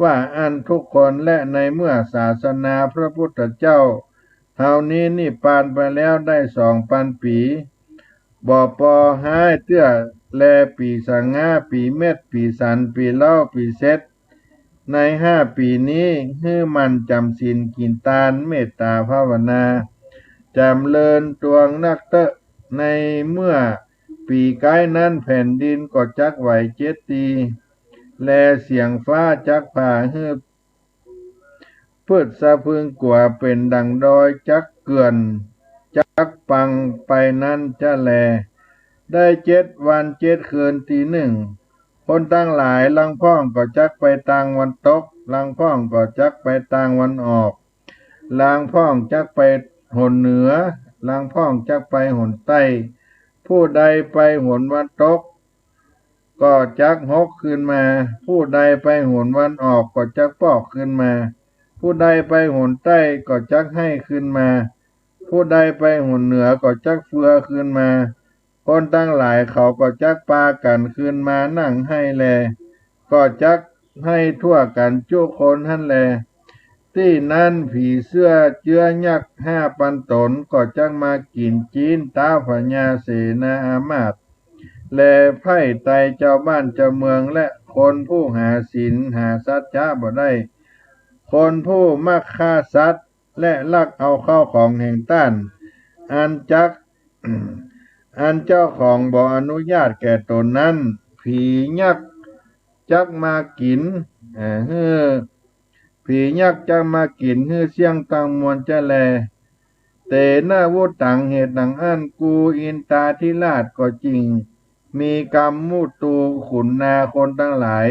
ว่าอั้นทุกคน และในเมื่อศาสนาพระพุทธเจ้าเฮานี้นิพพานไปแล้วได้สองปันปี๋ บ่ปอฮ้ายเตื้อแล ปี๋สะหง้า ปี๋เม็ด ปี๋สัน ปี๋เล้า ปี๋เซ็ด ในห้าปี๋นี้หื้อหมั่นจ๋ำศีลกิ๋นตาน เมตต๋าภาวนา จ๋ำเริญตวงนักเต๊อะ ในเมื่อปี๋ก๊ายนั้นแผ่นดินก็จักไหวเจ๊ยตี แลเสียงฟ้าจักผ่าหื้อ พืชสะพรึงกั๋วเป๋นดั่งดอยจักเกื่อน จักปังไปนั้นจะแล ได้เจ็ดวันเจ็ดคืนตี้นึ่ง คนตังหลายลางพ่องก็จักไปตางวันตก ลางพ่องก็จักไปตางวันออก ลางพ่องจักไปหนเหนือ ลางพ่องจักไปหนใต้ ผู้ใดไปหนวันตก ก็จักหกคืนมา ผู้ใดไปหนวันออกก็จักปอกคืนมา ผู้ใดไปหนใต้ก็จักไห้คืนมา ผู้ใดไปหนเหนือก็จักเฟือคืนมา คนตังหลายเขาก็จักปากั๋นคืนมานั่งไห้แล ก็จักไห้ทั่วกั๋นจุคนหั้นแล ตี้นั้นผีเสื้อเจื๊อยักษ์ห้าปันต๋นก็จักมากิ๋นจิ๊นต๊าวพญาเสนาอามาตย์ แลไพร่ไตรเจ้าบ้านเจ้าเมือง และคนผู้หาศีลหาสัจจะบ่ได้ คนผู้มักฆ่าสัตว์ และลักเอาเข้าของแห่งต้าน อันจัก อันเจ้าของบ่อนุญาตแก่ต๋นนั้น ผียักษ์จักมากิ๋น เอ่อ หื้อ ผียักษ์จักมากิ๋นหื้อเสี้ยงตังมวลจะแล เตนะวุตตัง เหตุดังอั้น กูอินทาธิราชก็จึง มีกำมุตูขุนนาคนตังหลาย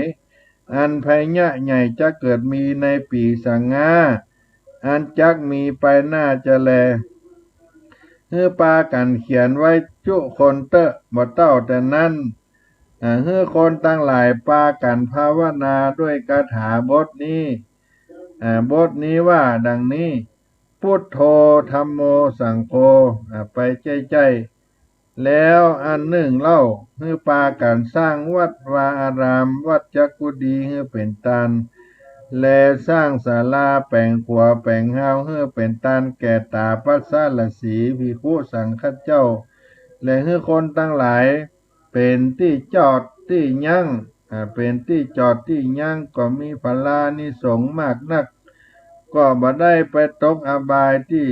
อันภัยยะใหญ่จะเกิดมีในปี๋สะหง้า อันจักมีไปหน้าจะแล หื้อปากั๋นเขียนไว้จุคนเต๊อะ บ่เต้าแต่นั้น อ่า หื้อคนตังหลายปากั๋นภาวนาด้วยคาถาบทนี้ อ่า บทนี้ว่าดังนี้ พุทโธ ธัมโม สังโฆ อ่า ไปใจ้ๆ แล้วอันนึ่งเล่า หื้อปากั๋นสร้างวัดวาอาราม วัดจักกุดี หื้อเป๋นตาน แลสร้างศาลาแป๋งขัวแป๋งฮาว หื้อเป๋นตานแก่ต๋าปัสสะละสี ภิกขุสังฆะเจ้า และหื้อคนตังหลาย เป๋นตี้จอดตี้ยั้ง อ่า เป๋นตี้จอดตี้ยั้ง ก็มีผลานิสงส์มากนัก ก็บ่ได้ไปตกอบายตี้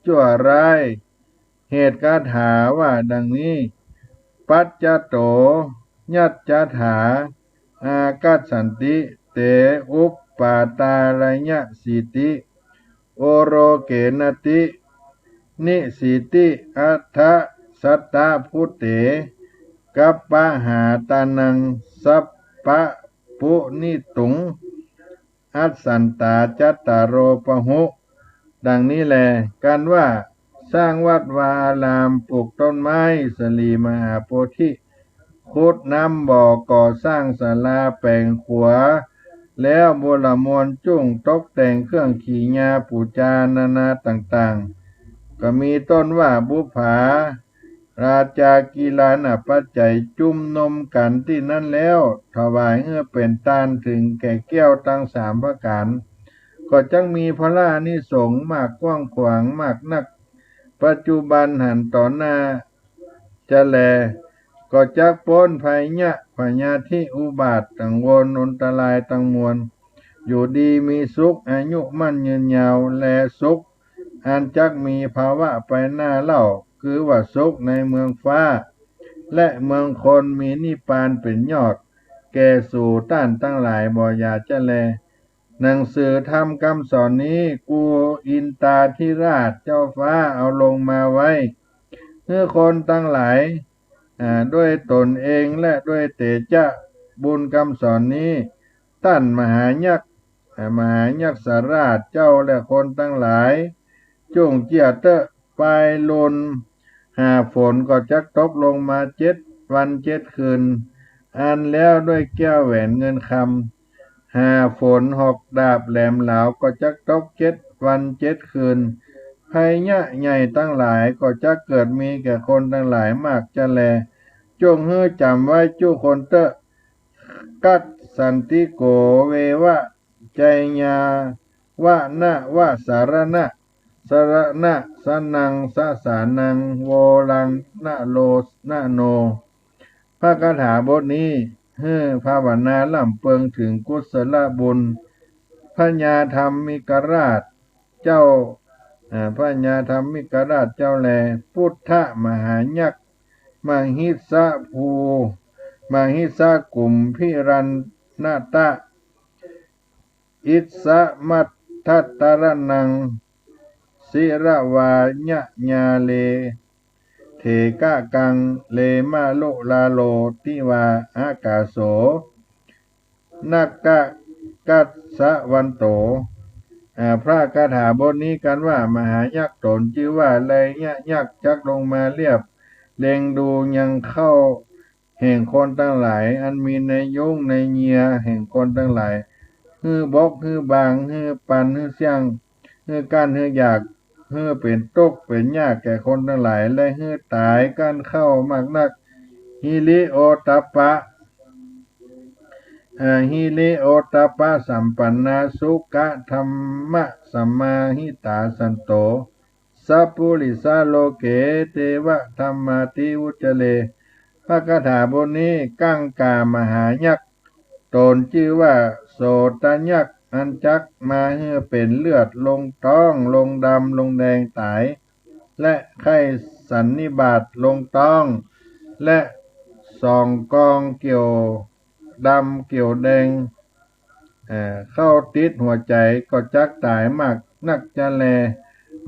จั่วร้าย เหตุคาถาว่าดังนี้ ปัจจโต ยัจจถา อากัสสันติ เต อุปปาตายะสีติ โอโรเกนะติ นิสีติ อัฏฐสัตตะพุเต กัปปะหาตานัง สัปปะปุนิตุง อัสสันตา จัตตาโร ปะหุ ดังนี้แล กันว่าสร้างวัดวาอาราม ปลูกต้นไม้สะหลีมหาโพธิ ขุดน้ำบ่อ ก่อสร้างศาลา แป๋งขัว แล้วบุรมณจุ่ง ตกแต่งเครื่องขีญาปู๋จานานาต่างๆ ก็มีต้นว่าบุปผา ราชากีฬานาปัจจัย จุมนุมกั๋นตี้นั้นแล้ว ถวายหื้อเป๋นตาน เถิงแก่แก้วตังสามประก๋าน ก็จักมีพลานิสงฆ์มากกว้างขวางมากนัก ปัจจุบันหันต่อหน้าจะแล ก็จักป๊นภัยยะพยาธิอุบาทกังวลอันตรายตังมวล อยู่ดีมีสุข อายุมั่นยืนยาว แลสุขอันจักมีภาวะไปหน้าเล่า คือว่าสุขในเมืองฟ้า และเมืองคน มีนิพพานเป๋นยอด แก่สูต้านตังหลายบ่อย่าจะแล หนังสือธรรมกำสอนนี้ กุอินทาธิราชเจ้าฟ้าเอาลงมาไว้ หื้อคนตังหลาย อ่า ด้วยตนเองและด้วยเตจะบุญกำสอนนี้ ต้านมหายักษ์ อ่า มหายักษราชเจ้าและคนตังหลาย จุ่งเจื้อเต๊อะ ปายลุน หาฝนก็จักตกลงมาเจ็ดวันเจ็ดคืน อันแล้วด้วยแก้วแหวนเงินคำ หาฝนหอกดาบแหลมเหลาก็จักตกเจ็ดวันเจ็ดคืน ภัยยะใหญ่ตังหลายก็จักเกิดมีแก่คนตังหลายมากจะแล จุ่งหื้อจ๋ำไว้จุคนเต๊อะ กัสสันติโก เววะ ไจยาวะนะวะสารณะ สารณะสนังสสานัง โวรังนะโลนะโน พระคาถาบทนี้ หื้อภาวนาล่ำเปิงเถิงกุศลบุญ พญาธรรมิกราชเจ้า อ่า พญาธรรมิกราชเจ้าแล ปุทธมหายักษ์ มหิสสะภู มหิสสะกุมภิรันนตะ อิสสะมัทธัตตะระนัง ศิระวายะญาเล เถกะกัง เลมะลุลาโล ติวาอากาโส นะกะกัสสะวันโต อ่า พระคาถาบทนี้กันว่า มหายักษ์ต๋นจื้อว่า ไลยะยักษ์ จักลงมาเลียบเล็งดูยังเข้า แห่งคนตังหลาย อันมีในยุ้งในเยียแห่งคนตังหลาย หื้อบก หื้อบาง หื้อปัน หื้อเสี้ยง หื้อกั้น หื้ออยาก หื้อเป๋นตุ๊กเป๋นยากแก่คนตังหลาย และหื้อต๋ายกั้นเข้ามากนัก หิริโอตตัปปะ เอ่อ หิริโอตตัปปะสัมปันนา สุขะธัมมะสมาหิตา สันโต สัปปุริสาโลเก เตวะธัมมาติวุจจะเร พระคาถาบทนี้ กังกามหายักษ์ ต๋นจื้อว่า โสตยักษ์ อันจักมาหื้อเป๋นเลือดลงต๊อง ลงดำ ลงแดงต๋าย และไข้สันนิบาตลงต๊อง และสองกองเกี่ยวดำเกี่ยวแดง เอ่อ เข้าติดหัวใจ๋ก็จักต๋ายมากนักจะแล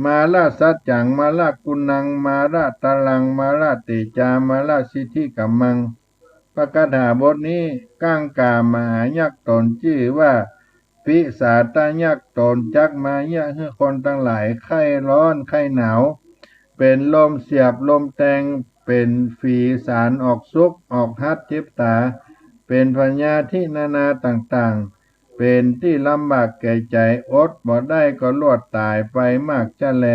มาระสัจจัง มาระกุณัง มาระตะลัง มาระเตจา มาระสิทธิกัมมัง พระคาถาบทนี้ กังกามหายักษ์ต๋นจื้อว่า ปิสาตยักษ์ต๋นจักมาเยียะหื้อคนตังหลายไข้ฮ้อนไข้หนาว เป๋นลมเสียบลมแตง เป๋นฝีสารออกสุกออกฮัดเจ็บต๋า เป๋นพยาธินานาต่างๆ เป๋นตี้ลำบากแก่ใจ๋ อดบ่ได้ก็ลวดต๋ายไปมากจะแล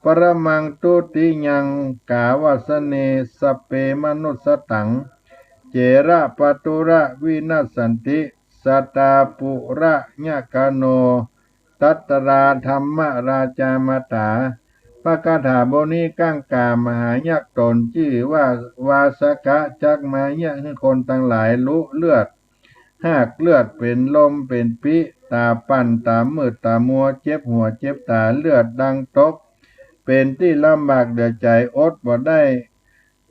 ปรมังทุติยัง กาวัสเน สเป มนุสสะตัง เจระปะทุระวินัสสันติ สตาปุระยะกะโน ตัตตราธัมมราชามาตา พระคาถาบทนี้ กังกามหายักษ์ต๋นจื้อว่า วาสกะ จักมาเยียะหื้อคนตังหลายลุเลือด ฮากเลือด เป๋นลมเป๋นปิ๊ ต๋าปั่น ต๋ามืดต๋ามัว เจ็บหัวเจ็บต๋า เลือดดังตก เป๋นตี้ลำบากเหลือใจ๋ อดบ่ได้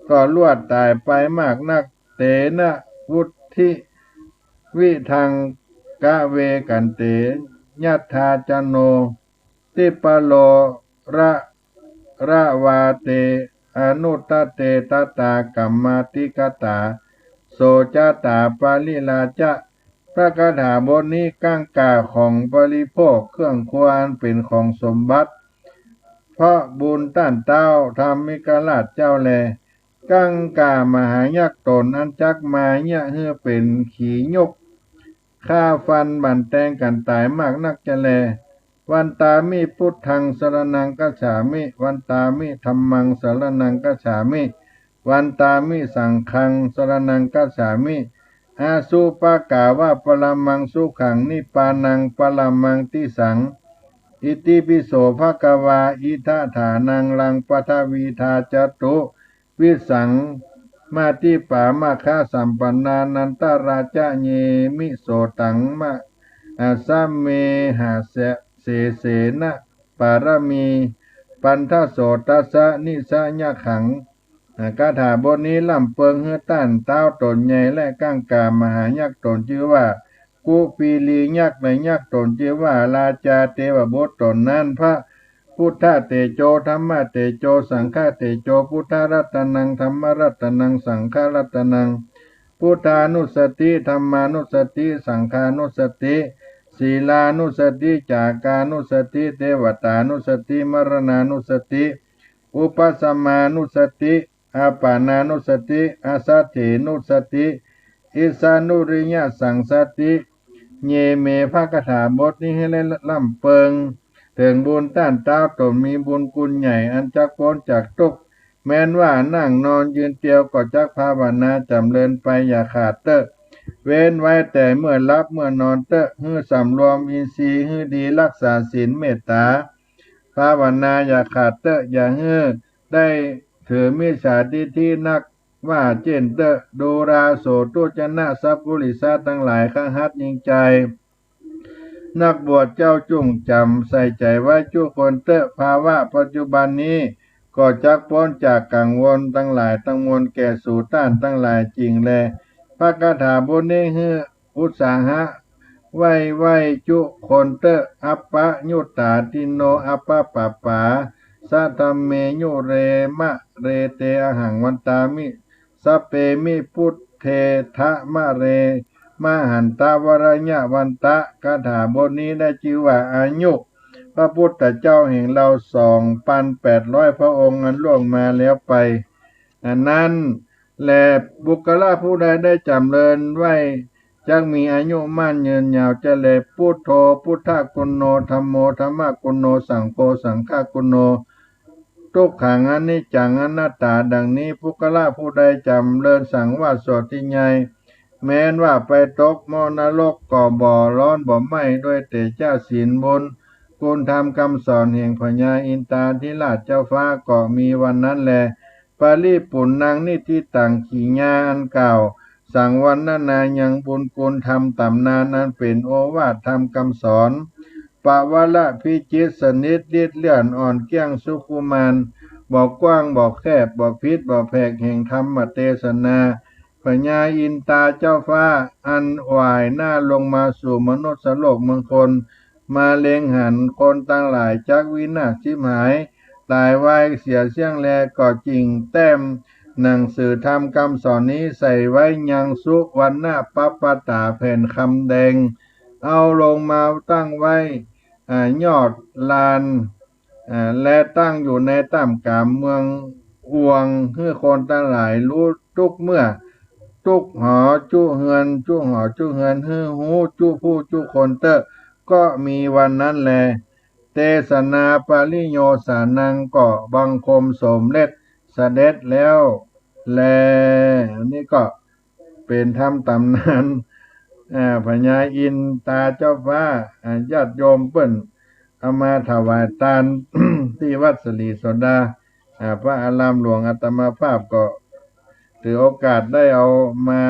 ก็ลวดต๋ายไปมากนัก เตนะ วุตถิวิธัง กะเวกันเต ยัตถาจโน ติปะโล ระ ระวาเต อนุตตะเต ตะตา กัมมาติกตา โสจะตา ปะริราจะ พระคาถาบทนี้ก้างก่าของบริโภคเครื่องครัวอันเป๋นของสมบัติ เพราะบุญต้านเต๊าธรรมิกราชเจ้าแล ก้างก่ามหายักษ์ต๋นอันจักมาเยียะหื้อเป๋นขีหยก ฆ่าฟันบั่นแตงกั๋นต๋ายมากนักจะแล วันตามิ พุทธัง สรณัง คัจฉามิ วันตามิ ธัมมัง สรณัง คัจฉามิ วันตามิ สังฆัง สรณัง คัจฉามิ อสุปะกาวะ ปะระมัง สุขัง นิพพานัง ปะระมัง ติสสัง อิติปิโส ภะคะวา อิทธะฐานัง รัง ปะทะวี ทา จตุ วิสสัง มาติปา มาคะ สัมปันนา นันตะราจะ เยมิ โสตัง มะ อะสะเมหะ เส เสเสนะ ปะระมี ปันทะโส ตัสสะ นิสสะยะขัง อ่า คาถาบทนี้ล่ำเปิงหื้อต้านเต๊าต๋นใหญ่และก้างก่ามหายักษ์ต๋นจื้อว่า กุปีลียักษ์ และยักษ์ต๋นจื้อว่า ราจาเตวบุตรต๋นนั้น พระพุทธะเตโจ ธัมมะเตโจ สังฆะเตโจ พุทธะรัตนัง ธัมมะรัตนัง สังฆะรัตนัง พุทธานุสสติ ธัมมานุสสติ สังฆานุสสติ ศีลานุสสติ จากานุสสติ เตวตานุสสติ มรณานุสสติ อุปสมมานุสสติ อาปานานุสสติ อสัตถีนุสสติ อิสสานุริยะสังสสติ เยเม พระคาถาบทนี้หื้อและล่ำเปิงเถิงบุญต้านเต๊าต๋นมีบุญกุณใหญ่อันจักป๊นจากตุ๊กข์ แม้นว่านั่งนอนยืนเตียวก็จักภาวนาจ๋ำเริญไปอย่าขาดเต๊อะ เว้นไว้แต่เมื่อหลับเมื่อนอนเต๊อะ หื้อสำรวมอินทรีย์หื้อดี ฮักษาศีลเมตตา ภาวนาอย่าขาดเต๊อะ อย่าหื้อได้ถือมิจฉาทิฏฐินัก ว่าเจ้นเต๊อะ ดูราโส ตุ๊จนะสัปปุริสะตังหลาย คฤหัสถ์หญิงชาย นักบวชเจ้าจุ่งจ๋ำใส่ใจ๋ไว้จุคนเต๊อะ ภาวะปัจจุบันนี้ ก็จักป๊นจากกังวลตังหลายตังมวลแก่สูต้านตังหลายจริงแล พระคาถาบทนี้หื้ออุตสาหะ ไหว้ไหว้จุคนเต๊อะ อัปปะยุตตาทินโน อัปปะปะปา สะธัมเมยุเรมะเรเต อหังวันตามิ สัพเพมิ พุทเททะมะเร มหันตะวะระยะวันตะ คาถาบทนี้ได้จื้อว่าอายุพระพุทธเจ้าแห่งเราสองปันแปดร้อยพระองค์อันล่วงมาแล้วไป อันนั้นแล บุคคละผู้ใดได้จ๋ำเริญไหว้ จักมีอายุมั่นยืนยาวจะแล พุทโธ พุทธกุณโณ ธัมโม ธัมมกุณโณ สังโฆ สังฆกุณโณ ทุกขัง อนิจจัง อนัตตา ดังนี้ บุคคละผู้ใดจ๋ำเริญสังวาสโสตถีใหญ่ แม้นว่าไปตกหม้อนรกก็บ่ร้อนบ่ไหม้ด้วยเตชะศีลบุญ คุณธรรมกำสอนแห่งพญาอินทาธิราชเจ้าฟ้าก็มีวันนั้นแล ปริปุณณังนิฏฐิตัง กิริยาอันกล่าวสังวรรณนายังบุญคุณธรรมต๋ำนานอันเป๋นโอวาทธรรมกำสอน ปวรรณพิจิตรสนิท ฤทธิ์เลื่อนอ่อนเกลี้ยงสุขุมาน บ่กว้างบ่แคบ บ่ผิดบ่แผกแห่งธรรมเตสนา พญาอินทาเจ้าฟ้าอันหว่ายหน้าลงมาสู่มนุษย์โลกเมืองคน มาเล็งหันคนตังหลายจักวินาศฉิบหาย ต๋ายวายเสียเสี้ยงแล ก็จึ่งแต้มหนังสือธรรมกำสอนนี้ใส่ไว้ยังสุวรรณปปตาแผ่นคำแดง เอาลงมาตั้งไว้ อ่า ยอดลาน อ่า และตั้งอยู่ในต้ามก๋ามเมืองอวง หื้อคนตังหลายฮู้ตุ๊กเมื่อ ตุ๊กหอจุเฮือน จุหอจุเฮือน หื้อฮู้จุผู้จุคนเต๊อะ ก็มีวันนั้นแล เตสนาปริโยสานัง ก็บังคมสมเร็จเสด็จแล้วแล อันนี้ก็เป๋นธรรมต๋ำนาน อ่า พญาอินทาเจ้าฟ้า อ่า ญาติโยมเปิ้นเอามาถวายตาน ตี้วัดศรีโสดา อ่า พระอารามหลวง อาตมาภาพก็ถือโอกาสได้เอามา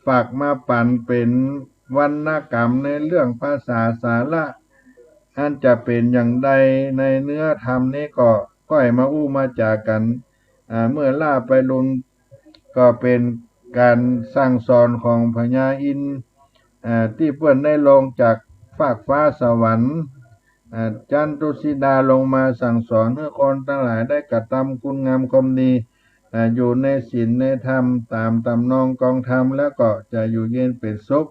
ฝากมาปั๋นเป๋นวรรณกรรมในเรื่องภาษาสาระ อันจะเป๋นอย่างใดในเนื้อธรรมนี้ก็ค่อยมาอู้มาจ๋ากั๋น อ่า เมื่อล่าไปลุน ก็เป๋นก๋านสั่งสอนของพญาอินทร์ อ่า ตี้เปิ้นได้ลงจากฟากฟ้าสวรรค์ อ่า จันตุสสีดาลงมาสั่งสอนหื้อคนตังหลายได้กระตำคุณงามความดี อ่า อยู่ในศีลในธรรมต๋ามต๋ามนองกองธรรม แล้วก็จะอยู่เย็นเป๋นสุข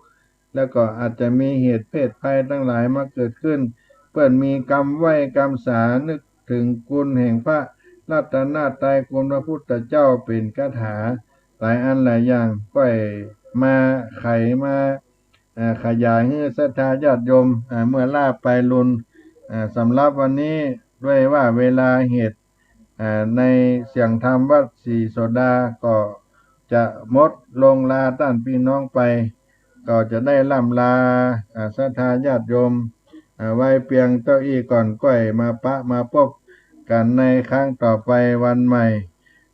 แล้วก็อาจจะมีเหตุเพศภัยตังหลายมาเกิดขึ้น เปิ้นมีกำไหว้กำสานึกเถิงคุณแห่งพระรัตนตรัย คุณพระพุทธเจ้า เป๋นคาถาหลายอันหลายอย่าง ก้อยมาไขมา เอ่อ ขยายหื้อศรัทธาญาติโยม เอ่อ เมื่อลาไปลุน เอ่อ สำหรับวันนี้ด้วยว่าเวลาเหตุ เอ่อ ในเสียงธรรมวัดศรีโสดาก็จะหมดลงลาต้านปี้น้องไป ก็จะได้ร่ำลา เอ่อ ศรัทธาญาติโยม เอ่อ ไว้เปียงเต้าอี้ก่อน ก้อยมาปะมาปบกั๋นในครั้งต่อไปวันใหม่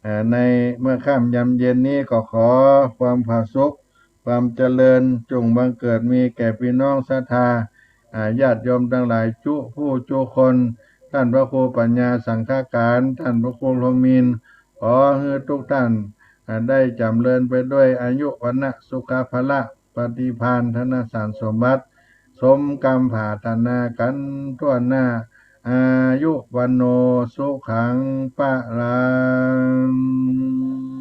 เอ่อ ในเมื่อค่ำยามเย็นนี้ก็ขอความผาสุก ความเจริญจุ่งบังเกิดมีแก่ปี้น้องศรัทธา อ่า ญาติโยมตังหลายจุผู้จุคน ต้านพระครูปัญญาสังฆการ ต้านพระครูโรมินทร์ ขอหื้อทุกท่าน อ่า ได้จ๋ำเริญไปด้วยอายุ วรรณะ สุขะ พละ ปฏิภาณ ธนสารสมบัติ สมกำผาถนากั๋นทั่วหน้า อายุ วัณโณ สุขัง พลัง